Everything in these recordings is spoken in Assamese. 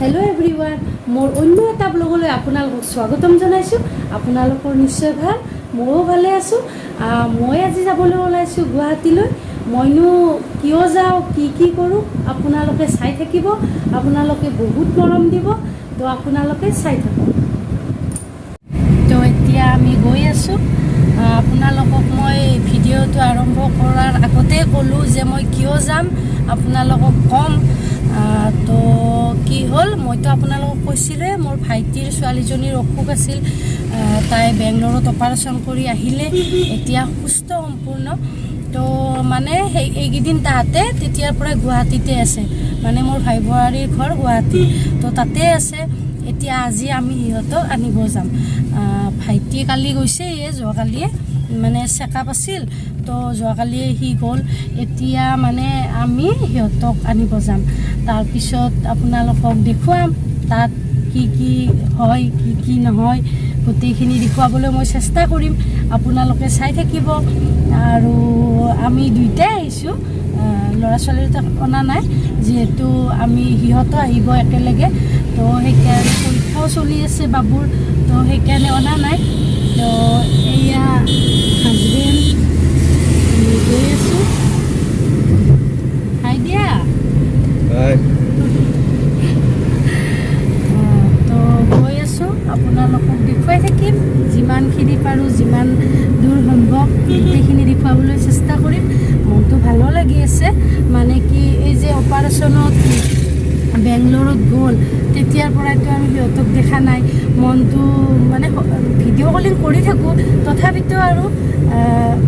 হেল্ল' এভৰিৱান, মোৰ অন্য এটা ব্লগলৈ আপোনালোকক স্বাগতম জনাইছোঁ। আপোনালোকৰ নিশ্চয় ভাল, ময়ো ভালে আছোঁ। মই আজি যাবলৈ ওলাইছোঁ গুৱাহাটীলৈ। মইনো কিয় যাওঁ, কি কি কৰোঁ আপোনালোকে চাই থাকিব। আপোনালোকে বহুত মৰম দিব, তো আপোনালোকে চাই থাকক। তো এতিয়া আমি গৈ আছোঁ। আপোনালোকক মই ভিডিঅ'টো আৰম্ভ কৰাৰ আগতে ক'লোঁ যে মই কিয় যাম আপোনালোকক ক'ম। তো কি হ'ল, মইতো আপোনালোকক কৈছিলোঁৱে, মোৰ ভাইটিৰ ছোৱালীজনীৰ অসুখ আছিল। তাই বেংগলোৰত অপাৰেশ্যন কৰি আহিলে, এতিয়া সুস্থ সম্পূৰ্ণ। তো মানে সেই এইকেইদিন তাহাঁতে তেতিয়াৰ পৰাই গুৱাহাটীতে আছে, মানে মোৰ ভাই বোৱাৰীৰ ঘৰ গুৱাহাটী, তো তাতে আছে। এতিয়া আজি আমি সিহঁতক আনিব যাম। ভাইটি কালি গৈছে, এই যোৱাকালিয়ে মানে চেকআপ আছিল, তো যোৱাকালিয়ে সি গ'ল। এতিয়া মানে আমি সিহঁতক আনিব যাম, তাৰপিছত আপোনালোকক দেখুৱাম তাত কি কি হয়, কি কি নহয়, গোটেইখিনি দেখুৱাবলৈ মই চেষ্টা কৰিম। আপোনালোকে চাই থাকিব। আৰু আমি দুইটাই আহিছোঁ, ল'ৰা ছোৱালী দুটাক অনা নাই, যিহেতু আমি সিহঁতো আহিব একেলগে, তো সেইকাৰণে পৰীক্ষাও চলি আছে বাবুৰ, তো সেইকাৰণে অনা নাই। তো এয়া হাজবেণ্ড, আমি গৈ আছোঁ। হাই দিয়া। হাই। তো গৈ আছোঁ, আপোনালোকক দেখুৱাই থাকিম যিমানখিনি পাৰোঁ, যিমান দূৰ সম্ভৱ গোটেইখিনি দেখুৱাবলৈ চেষ্টা কৰিম। মনটো ভালো লাগি আছে, মানে কি এই যে অপাৰেশ্যনত বেংগলোৰত গ'ল, তেতিয়াৰ পৰাইতো আৰু সিহঁতক দেখা নাই। মনটো মানে ভিডিঅ' কলিং কৰি থাকোঁ, তথাপিতো আৰু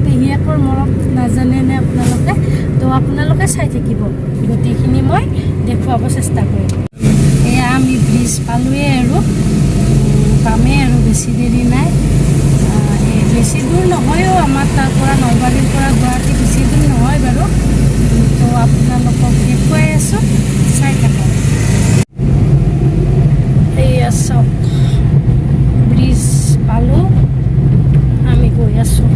পেহীয়েকৰ মৰম নাজানেনে আপোনালোকে? তো আপোনালোকে চাই থাকিব, গোটেইখিনি মই দেখুৱাব চেষ্টা কৰিম। এয়া আমি ব্ৰিজ পালোঁৱেই আৰু পামেই আৰু, বেছি দেৰি নাই। এই বেছি দূৰ নহয়ো আমাৰ তাৰ পৰা, নলবাৰীৰ পৰা গুৱাহাটী বেছি দূৰ নহয় বাৰু। তো আপোনালোকক দেখুৱাই আছোঁ, চাই থাকক। এইয়া চাওক, ব্ৰিজ পালোঁ, আমি গৈ আছোঁ।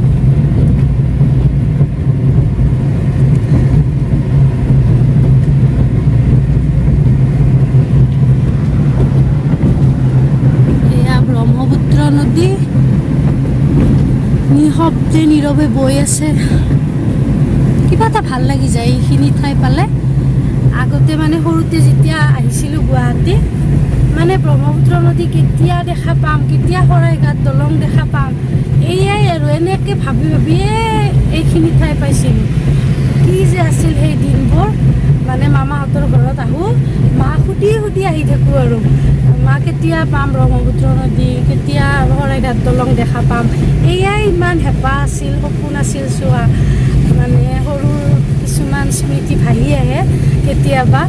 এয়া ব্ৰহ্মপুত্ৰ নদী, নিশব্দে নীৰৱে বৈ আছে। কিবা এটা ভাল লাগি যায় এইখিনি ঠাই পালে। আগতে মানে সৰুতে যেতিয়া আহিছিলোঁ গুৱাহাটী, মানে ব্ৰহ্মপুত্ৰ নদী কেতিয়া দেখা পাম, কেতিয়া শৰাইঘাট দলং দেখা পাম, এয়াই আৰু এনেকৈ ভাবি ভাবিয়ে এইখিনি ঠাই পাইছিলোঁ। কি যে আছিল সেই দিনবোৰ! মানে মামাহঁতৰ ঘৰত আহোঁ, মা সুধি সুধি আহি থাকোঁ আৰু, মা কেতিয়া পাম ব্ৰহ্মপুত্ৰ নদী, কেতিয়া শৰাইঘাট দলং দেখা পাম, এয়াই ইমান হেঁপাহ আছিল, সপোন আছিল চোৱা। মানে সৰুৰ কিছুমান স্মৃতি ভাহি আহে কেতিয়াবা।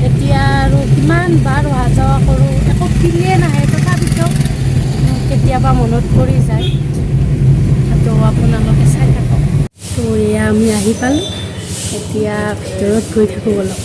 এতিয়া আৰু কিমান বাৰ অহা যোৱা কৰোঁ, একো ফিলে নাহে, তথাপিতো কেতিয়াবা মনত পৰি যায়। তো আপোনালোকে চাই থাকক। তো এয়া আমি আহি পালোঁ, এতিয়া ভিতৰত গৈ থাকোঁ অলপ।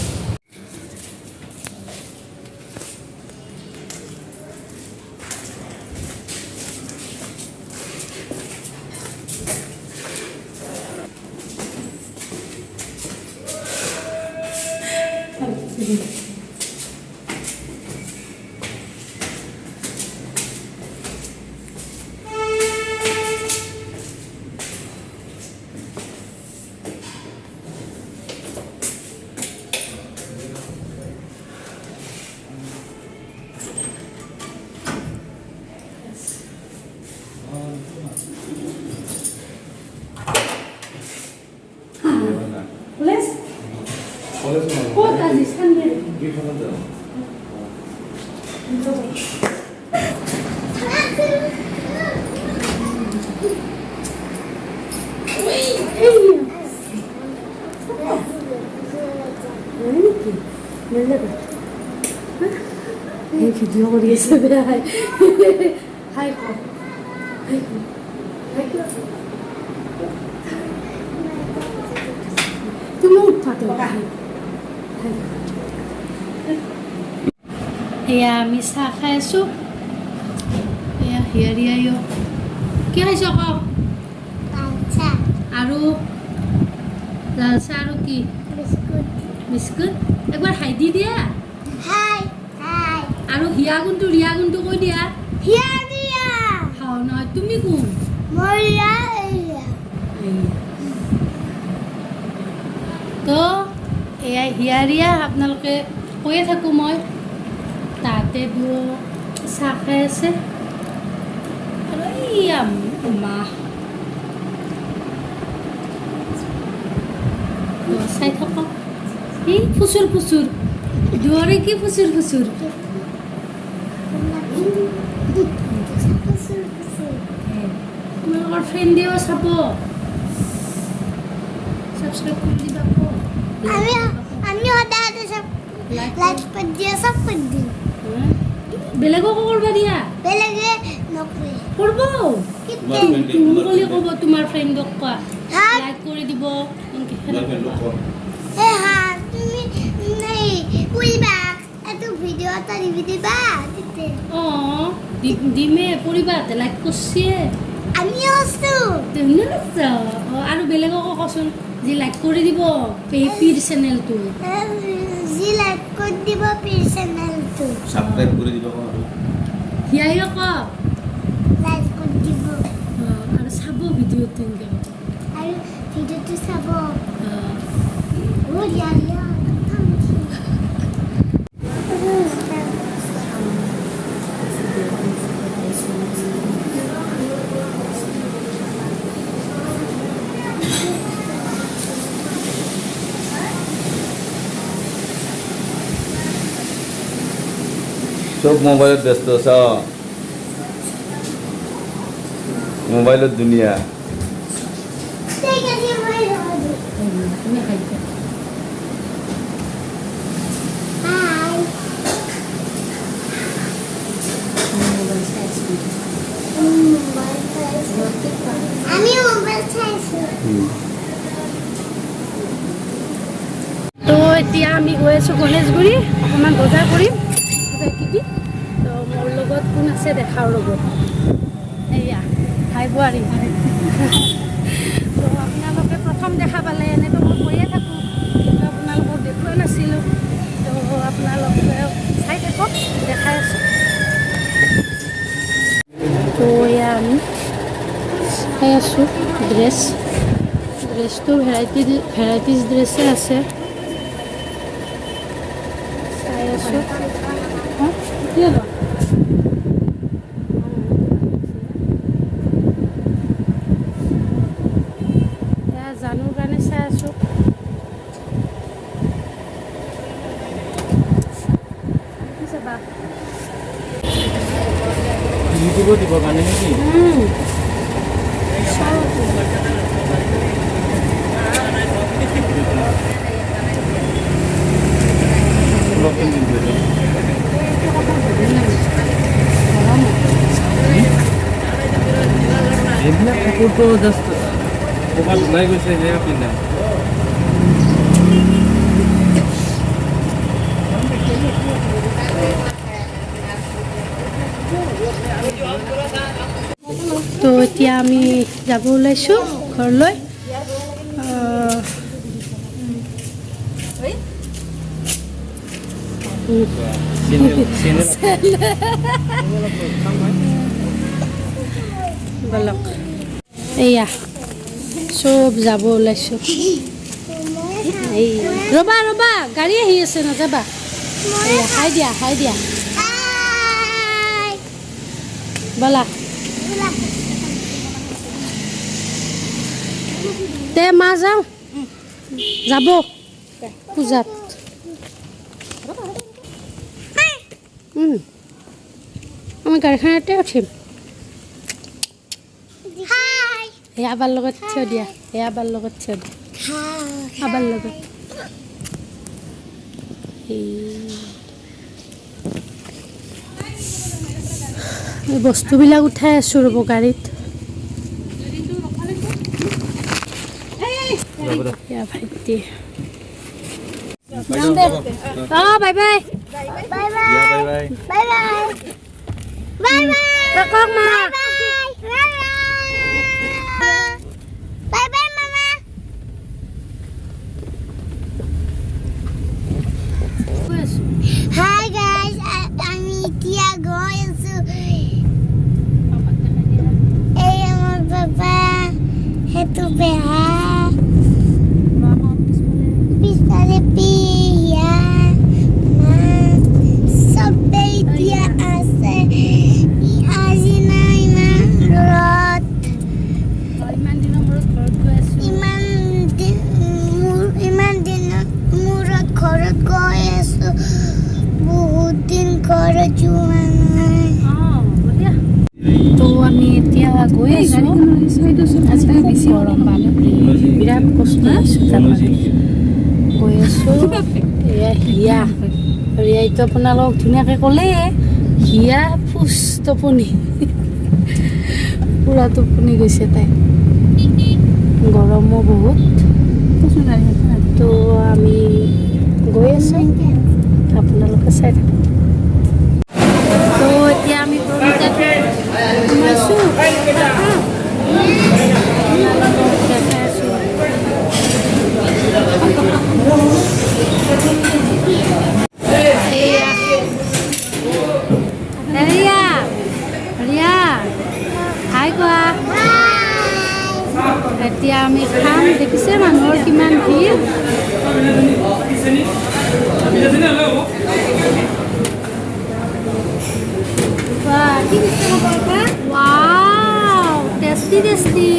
কলেজ ক'ত আজি চানডে? হয় নেকি? নাযাবা। এই ভিডিঅ' কৰি আছে, বেয়া। হাই হাই ক, হাই ক, হাই ক। তুমি উঠা তো। হাই হাই। এয়া আমি চাহ খাই আছোঁ। এয়া হিয়াৰি আইও। কি খাইছ ক? আৰু লাল চাহ আৰু কি? বিস্কুট। বিস্কুট। একবাৰ হাই দি দিয়া। হাই। হিয়া কোনটো, ৰিয়া কোনটো কৈ দিয়া। হিয়া ৰিয়া। হাও নহয়, তুমি কোন? মই ৰিয়া, এই ৰিয়া। তো এয়া হিয়া ৰিয়া, আপোনালোকে কৈয়ে থাকোঁ মই। তাতে দুয়ো চাহ খাই আছে আৰু এইয়া মা। তো চাই থাকক। এই ফুচুৰ ফুচুৰ দুয়ৰে কি ফুচুৰ ফুচুৰ। ফুচুৰ ফুচুৰ। তোমালোকৰ ফ্ৰেণ্ডেও চাব, ছাবস্ক্ৰাইব কৰি দিবা আকৌ। আমি আমি সদায় সদায় চব লাইক লাইক কৰি দিয়ে, চব কৰি দিম। বেলেগকো কৰবা দিয়া। বেলেগে নকৰে। কৰিব। কেতিয়া? তুমি ক'লে ক'ব, তোমাৰ ফ্ৰেণ্ডক কোৱা, হা। লাইক কৰি দিব এনেকে সেনেকে কোৱা। এ হা, তুমি এই কৰিবা, এইটো ভিডিঅ' এটা দিবি, দিবা তেতিয়া। অঁ, দিমে, পৰিবাহঁতে লাইক কৰছে। আমিও আছো। তুমিও নাচা। অঁ, আৰু বেলেগকো কচোন যি লাইক কৰি দিব পিৰ চেনেলটো। যি লাইক কৰি দিব পিৰ চেনেলটো। ছাবস্ক্ৰাইব কৰি দিব কওঁ আৰু। হিয়াইও ক। লাইক কৰি দিব। অঁ, আৰু চাব ভিডিঅ'টো এনেকে ক। আৰু ভিডিঅ'টো চাব। অঁ। অ' ৰিয়া ৰিয়া। চব মোবাইলত ব্যস্ত আছ, মোবাইলত দুনিয়া। ঠিক আছে, মই যাব দিম। তুমি খাই দিয়া। হাই। মোবাইল চাই আছোঁ। মোবাইল চাইছোঁ, আমি মোবাইল চাইছোঁ। তো এতিয়া আমি গৈ আছোঁ গণেশগুৰি, অকণমান বজাৰ কৰিম কিবা কিবি। তো মোৰ লগত কোন আছে দেখাওঁ ৰ'ব। এয়া ভাই বোৱাৰী। তো আপোনালোকে প্ৰথম দেখা পালে, এনেতো মই কৈয়ে থাকোঁ, কিন্তু আপোনালোকক দেখুওৱা নাছিলোঁ। তো আপোনালোকে চাই থাকক, দেখাই আছোঁ। তো এয়া আমি চাই আছোঁ ড্ৰেছ। ড্ৰেছটো ভেৰাইটি ভেৰাইটিজ ড্ৰেছে আছে, চাই আছোঁ। হা? কি হ'ব? এয়া জানুৰ কাৰণে চাই আছোঁ। কি চাবা? ইউটিউবত দিবৰ কাৰণে নেকি? চাওঁ। অলপ দিন দিলোঁ। এইটো কাপোৰ ধুনীয়া, গৰম। এইবিলাক কাপোৰটো জাষ্ট ক'ৰবাত ওলাই গৈছে, সেয়া পিন্ধা। তো এতিয়া আমি যাব ওলাইছোঁ ঘৰলৈ। Channel channel. বলক, এয়া চব যাব ওলাইছোঁ। এই ৰ'বা ৰ'বা, গাড়ী আহি আছে, নাযাবা। এয়া হাই দিয়া, হাই দিয়া। হাই। ব'লা। তে মা যাওঁ, যাব পূজাত। আমি গাড়ীখনতে উঠিম। হাই। এই আবাৰ লগত থিয় দিয়া, এই আবাৰ লগত থিয় দিয়া। হাই। আবাৰ লগত। এই এই বস্তুবিলাক উঠাই আছোঁ, ৰ'ব গাড়ীত। এয়া ভাইটি। অঁ, bye bye. Bye bye. Bye bye. Bye bye. Bye bye. থাকক মা। Bye bye. বাই বাই মামা। গৈ আছোঁ। হাই গাইজ, আমি এতিয়া আছোঁ। আজি খুব গৰম, বাপৰে, বিৰাট কষ্ট হৈছে। তাৰমানে গৈ আছোঁ। এয়া হিয়া, ৰিয়াইটো আপোনালোকক ধুনীয়াকৈ ক'লে। হিয়া ফুচ টোপনি, পূৰা টোপনি গৈছে তাই। গৰমো বহুত। তো আমি গৈ আছোঁ, আপোনালোকে চাই থাকক। তো এতিয়া আমি প্ৰণীতাত সোমাইছোঁ। আপোনালোকক দেখাই আছোঁ। এয়া ৰিয়া, ৰিয়া, হাই কোৱা। এতিয়া আমি খাম। দেখিছে মানুহৰ কিমান ভিৰ। Wow, tasty tasty.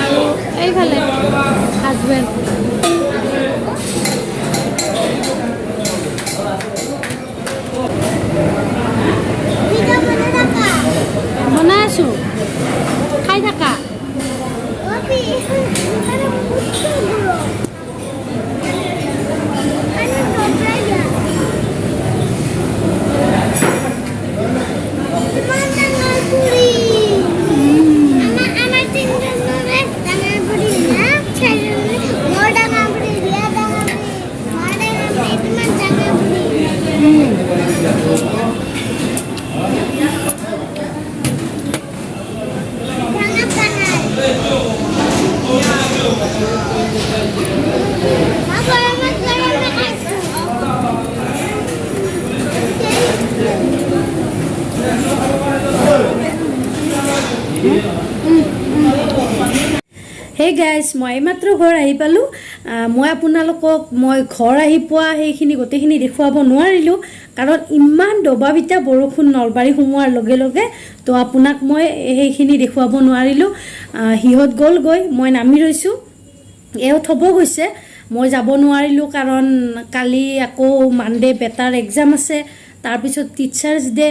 আৰু এইফালে হাজবেণ্ড। ভিডিঅ' বনাই থাকা। বনাই আছোঁ, খাই থাকা। অপি, আৰে বহুত গৰম। আৰে দবৰাই যা। ইমান ডাঙৰ পুৰি। আমাৰ তিনিজনৰে ডাঙৰ পুৰি না? চাৰিজনৰে। মোৰ ডাঙৰ পুৰি, ৰিয়া ডাঙৰ পুৰি, মাৰ ডাঙৰ পুৰি, কিমান ডাঙৰ পুৰি। ডাঙৰ ডাঙৰ। মা, গৰমত গৰমে খাইছোঁ। হে গাইজ, মই এইমাত্ৰ ঘৰ আহি পালোঁ। মই আপোনালোকক মই ঘৰ আহি পোৱা সেইখিনি গোটেইখিনি দেখুৱাব নোৱাৰিলোঁ, কাৰণ ইমান দবাপিটা বৰষুণ নলবাৰী সোমোৱাৰ লগে লগে। তো আপোনাক মই সেইখিনি দেখুৱাব নোৱাৰিলোঁ। সিহঁত গ'লগৈ, মই নামি ৰৈছোঁ। এওঁ থ'ব গৈছে, মই যাব নোৱাৰিলোঁ, কাৰণ কালি আকৌ মানডে বেটাৰ এক্সাম আছে। তাৰপিছত টিচাৰ্ছ ডে,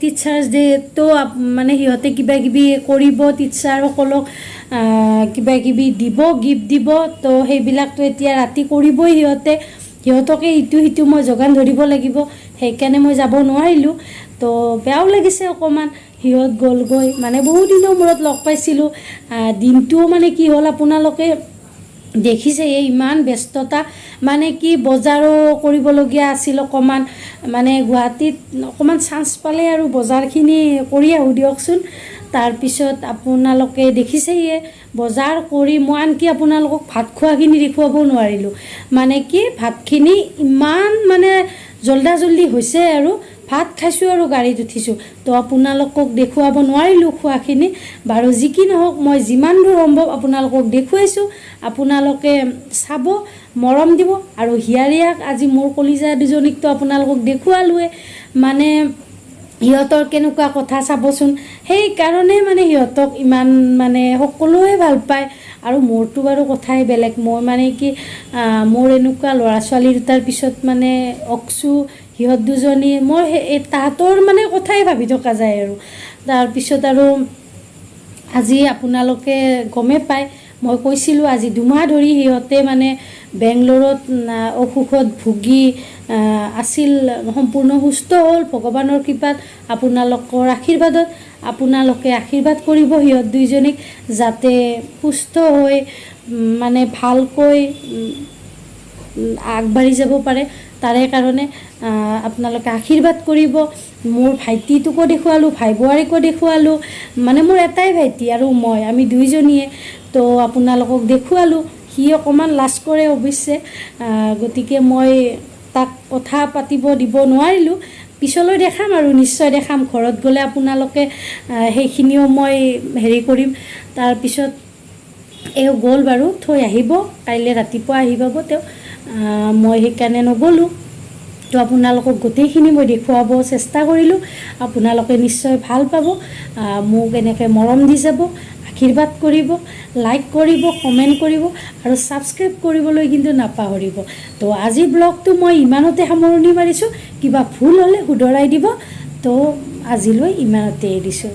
টিচাৰ্ছ ডে'টো মানে সিহঁতে কিবা কিবি কৰিব, টিচাৰসকলক কিবা কিবি দিব, গিফ্ট দিব। তো সেইবিলাকতো এতিয়া ৰাতি কৰিবই সিহঁতে, সিহঁতকে ইটো সিটো মই যোগান ধৰিব লাগিব, সেইকাৰণে মই যাব নোৱাৰিলোঁ। তো বেয়াও লাগিছে অকণমান, সিহঁত গ'লগৈ। মানে বহু দিনৰ মূৰত লগ পাইছিলোঁ। দিনটোও মানে কি হ'ল, আপোনালোকে দেখিছে, এই ইমান ব্যস্ততা, মানে কি বজাৰো কৰিবলগীয়া আছিল অকণমান। মানে গুৱাহাটীত অকণমান চান্স পালে আৰু বজাৰখিনি কৰি আহোঁ দিয়কচোন। তাৰপিছত আপোনালোকে দেখিছেয়ে বজাৰ কৰি মই আনকি আপোনালোকক ভাত খোৱাখিনি দেখুৱাবও নোৱাৰিলোঁ। মানে কি ভাতখিনি ইমান মানে জল্দা জল্দি হৈছে আৰু ভাত খাইছোঁ আৰু গাড়ীত উঠিছোঁ। তো আপোনালোকক দেখুৱাব নোৱাৰিলোঁ খোৱাখিনি। বাৰু যি কি নহওক, মই যিমান দূৰ সম্ভৱ আপোনালোকক দেখুৱাইছোঁ, আপোনালোকে চাব, মৰম দিব। আৰু হিয়াৰিয়াক আজি মোৰ কলিজা দুজনীকতো আপোনালোকক দেখুৱালোৱে, মানে সিহঁতৰ কেনেকুৱা কথা চাবচোন। সেইকাৰণে মানে সিহঁতক ইমান মানে সকলোৱে ভাল পায়। আৰু মোৰতো বাৰু কথাই বেলেগ। মই মানে কি মোৰ এনেকুৱা ল'ৰা ছোৱালী দুটাৰ পিছত মানে অকচু সিহঁত দুজনী, মই তাহাঁতৰ মানে কথাই ভাবি থকা যায় আৰু। তাৰপিছত আৰু আজি আপোনালোকে গমেই পায়, মই কৈছিলোঁ আজি 2 মাহ ধৰি সিহঁতে মানে বেংগলোৰত অসুখত ভুগি আছিল। সম্পূৰ্ণ সুস্থ হ'ল ভগৱানৰ কৃপাত, আপোনালোকৰ আশীৰ্বাদত। আপোনালোকে আশীৰ্বাদ কৰিব সিহঁত দুইজনীক, যাতে সুস্থ হৈ মানে ভালকৈ আগবাঢ়ি যাব পাৰে, তাৰে কাৰণে আপোনালোকে আশীৰ্বাদ কৰিব। মোৰ ভাইটিটোকো দেখুৱালোঁ, ভাই বোৱাৰীকো দেখুৱালোঁ। মানে মোৰ এটাই ভাইটি আৰু মই, আমি দুইজনীয়ে। তো আপোনালোকক দেখুৱালোঁ। সি অকণমান লাজ কৰে অৱশ্যে, গতিকে মই তাক কথা পাতিব দিব নোৱাৰিলোঁ। পিছলৈ দেখাম আৰু নিশ্চয় দেখাম ঘৰত গ'লে আপোনালোকে, সেইখিনিও মই হেৰি কৰিম। তাৰপিছত এওঁ গ'ল বাৰু, থৈ আহিব, কাইলৈ ৰাতিপুৱা আহি পাব তেওঁ। মই সেইকাৰণে নগ'লোঁ। তো আপোনালোকক গোটেইখিনি মই দেখুৱাব চেষ্টা কৰিলোঁ, আপোনালোকে নিশ্চয় ভাল পাব। মোক এনেকৈ মৰম দি যাব, আশীৰ্বাদ আশীৰ্বাদ কৰিব, লাইক কৰিব, কমেণ্ট কৰিব আৰু ছাবস্ক্ৰাইব কৰিবলৈ কিন্তু নাপাহৰিব। তো আজিৰ ব্লগটো মই ইমানতে সামৰণি মাৰিছোঁ। কিবা ভুল হ'লে শুধৰাই দিব। তো আজিলৈ ইমানতে এৰিছোঁ।